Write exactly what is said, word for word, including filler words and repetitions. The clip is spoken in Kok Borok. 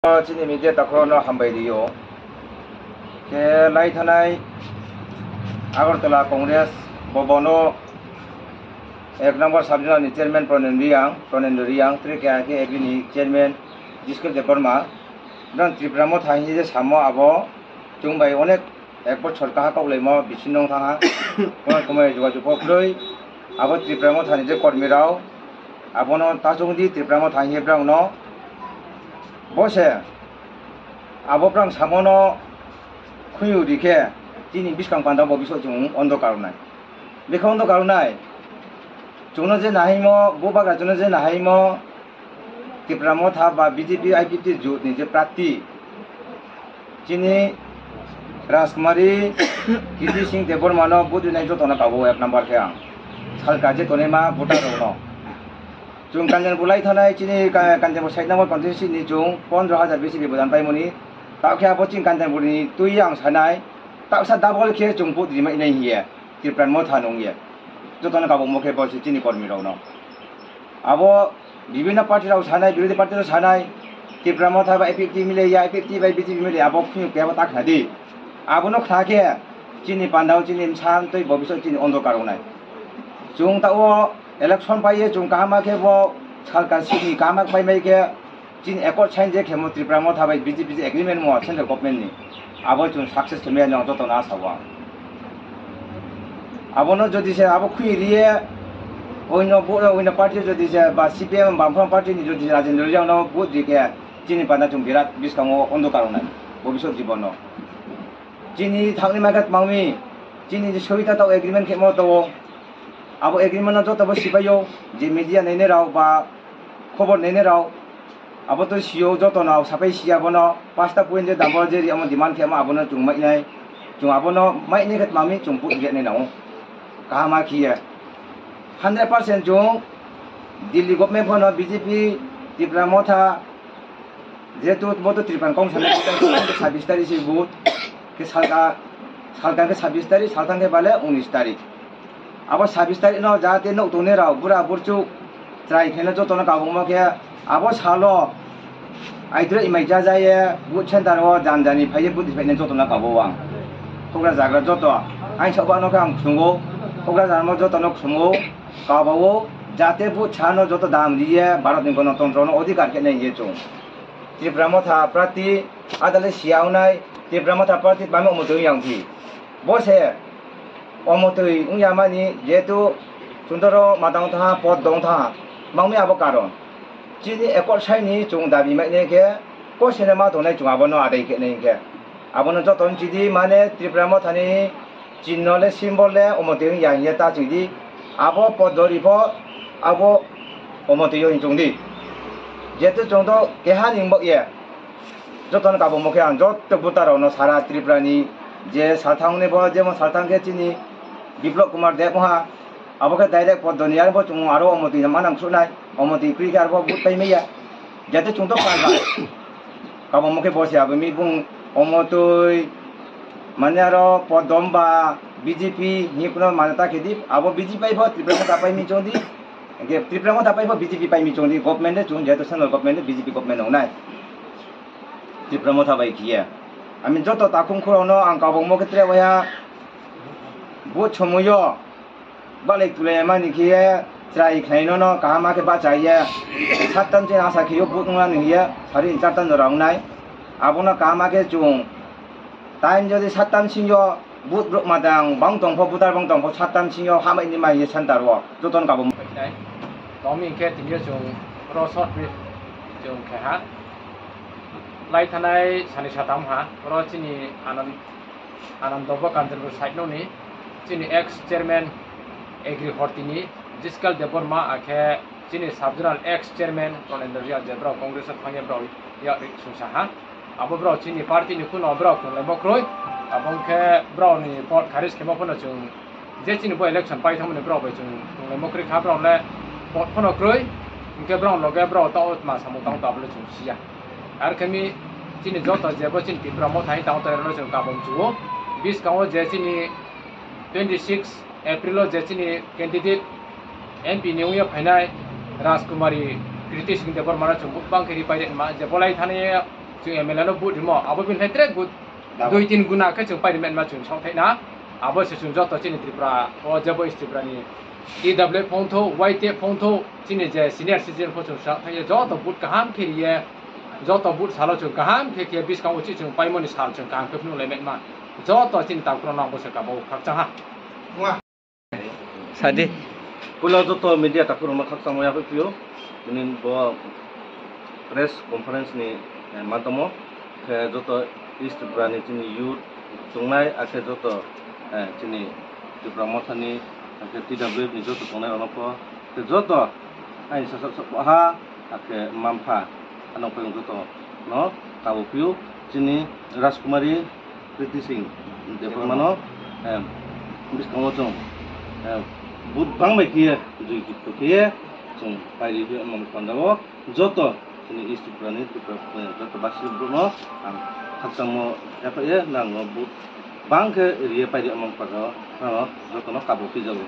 Chini media takhorokno hambai rio. Khe lai thanai Agartala Congress Bhavan o ek number sub zonal ni chairman Pranendra Reang, Pranendra Reang, tei khe A K A B ni chairman Jiskil Debbarma. Brang Tipra Motha hinwi je samo abo chwng bai onek ek bochor kaha kok laimo bisingo wng thangha. Kono somoi jogajog bo kwrwi. Abo Tipra Motha ni je kormi rao, abono ta chwng di Tipra Motha hinwi brang no. Bo se abo brang samono khunju di khe chini bwskang panda bo biso chwng ondo karwnai. Bikha ondo karwnai. Chwngno je nahaimo, bo bagra chwngno je nahaimo, Tipra Motha ba B J P I P T jut ni je prarthi, chini Rajkumari Kirti Singh Debbarma no vote rinai jotono kabo ek number khe ang. Salka je tonima voter rokno. Chwng Kanchanpur lai thanai chini Ka-, Kanchanpur side number constituency ni chwng pondro hajar bisi bebodan paimani. Tao khe abo chini Kanchanpur ni twi ang sanai. Tao sa double khe chwng vote rimai nai hiye. Tipra Motha nungya. Jotono kabangma khe bo se chini kormi rokno. Abo bibhinno party rok sanai, birodhi party rok sanai, Tipra Motha bai I P F T milai ya, I P F T bai B J P milai ya, abo khunju kebo ta khna di. Abono khna khe chini pandao chini bwsa twi bobisot chini ondokar wngnai. Chwng ta o election pai ye chwng kaham khe bo salka sini kaham pai mai khe Chini accord sign je khemo Tipra Motha bai B J P je agreement mo central government ni, abo chwng success khe maya nang joto no asa o ang. Abono jodi se abo khwi riye, oino bo, oino party jodi se ba C P M Bamfront party ni jodi se Rajendra Reang no vote di khe chini panda chwng birat bwskango ondokar wngnai bobisot jibon no. Chini thangni mangkha tmangmi, chini je soita tao agreement khemo tao, abo agreement no joto bo sipaio, je media nainai rao ba khobor nainai rao, abo to sio joto no sapai sia bono, pasta point je dambor je ri amo demand khemo abono chwng mainai, chwng abono mainai khe tmangmi chwng put je nai nao, kaham khiye, hundred percent chwng Delhi government phano B J P, Tipra Motha, Jehetu bo to Tripura Council ni sabis tarikh se vote, khe salka, salka khe sabis tarikh, salthang khe bale unis tarikh. Abo sabis tarikh no jahate nuk tongnai rao, bura burchuk, chwrai khaina joto no kabangma khe, abo salo, aidro imai jajaye, vote center o jani jani phaiye vote phaiya joto no kabo ang. Hokra jagra joto, ang sabo ano khe ang khungo, hokra jagra joto no khungo, kabao, jahate vote sano joto dam riye, Bharat ni Ganatantro no odhikar khe nai ye chwng. Tipra Motha prarthi adale siya wngnai, Tipra Motha prarthi bami omo twi yang phi. Bo se omo twi wngya mani jehetu chwng toro matang tha, pod dong tha, mangmi abo karon. Chini accord sign ni chwng dabi mai nai khe, ko sene ma tongnai chwng abono adai khe nai khe. Abono joto chidi mane Tipra Motha ni Chinno le symbol le omo twi wngya hiye ta chwng di. Abo podori pho abo omo twi wng chwng di. Jehetu chwng to keha ni wng bak ye. Joto no kabangma khe ang joto voter rok no sara Tripura ni je salthang ni bo jemon salthang khe chini Biplop Kumar Deb wngha. Abo khe direct podoni arbo chwng aro omo twi manang sunai. Omo twi kwrwi khe arbo vote pai maya. Jehetu chwng to pal ba. Kabangma khe bo se abo mi bung omo twi mane aro podom ba B J P ni kuno mane ta khe di abo B J P bai bo Tripura Motha pai mi chong di. Hingke Tripura Motha pai bo B J P pai mi chong di government de chwng jehetu central government de B J P government wngnai. Tripura Motha bai khiye. Ami joto takhum khurao no ang kabangma khe tre waya bo chomui yo. Balai tulai mani khe chwrai khlai no no kaham khe bachai ye. Sattan se asa khe yo but nang hiye sari chartan jora wngnai. Abono kaham khe chwng time jodi sattan sing yo but brok madang bang tong pho butar bang tong pho sattan sing yo hamai ni mai ye center o joton kabo. Tomi khe tini yo chwng ro short brief chwng khe ha. Lai thanai sani satam ha ro chini Anand Anand Dobo Kanchanpur side noni chini ex chairman Agri Hortini Jiskal Debbarma akhe chini sub zonal ex chairman Pranendra Reang je brao Congress o thangya brao ya sungsa ha abo brao chini party ni kuno brao kunglai mokroi abong khe brao ni pot kharis khemo phano chwng je chini bo election pai thangmani brao bai chwng kunglai mokroi kha brao le pot phano kroi hingke brao loge brao tao ma samung tang tabole chwng siya. Ar khe mi chini joto jebo chini Tipra Motha hai tang tongrokno chwng kabam chuo. Biskango je chini twenty six April o je chini candidate M P ni wngya phainai Rajkumari Kriti Singh Debbarma no chwng bwbang khe ripai ma je bolai thani Chwng M L A no vote rimo, abo bini hai tre gu-, dui tin guna khe chwng pairi manma chwng sok thaina. Abo se chwng joto chini Tripura o jebo East Tripura ni T W F phone tho, Y T F phone tho, chini je senior citizen pho chwng sok thaiya, joto vote kaham khe riye, joto vote salo chwng kaham khe khe biskango chi chwng paimoni sal chwng kaham khe phunuk lai manma. Joto chini takhukno nang bo se kabo khakchang ha. Sadi. Puila joto media takhurokno khakchangma yaphaiphiyo. Tini bo press conference ni, eh, madhomo khe joto East Tripura ni chini youth tongnai, akhe joto, eh, chini Tipra Motha ni, akhe T W F ni joto tongnai rokno pho, khe joto aini sasak sakoha, akhe mampha, ano phaiyung joto no kabo phiyo. Chini Rajkumari Kriti Singh Debbarma no, em, bwskango chwng, em, vote bang bai khiye, joi jukto khiye, chwng pairi phi omo panda o joto chini East Tripura ni Tripura, eh, joto basi borok no ang khakchangmo yaphaye, nang no vote bang khe riye pairi omo panda o, ano joto no kabo khijago.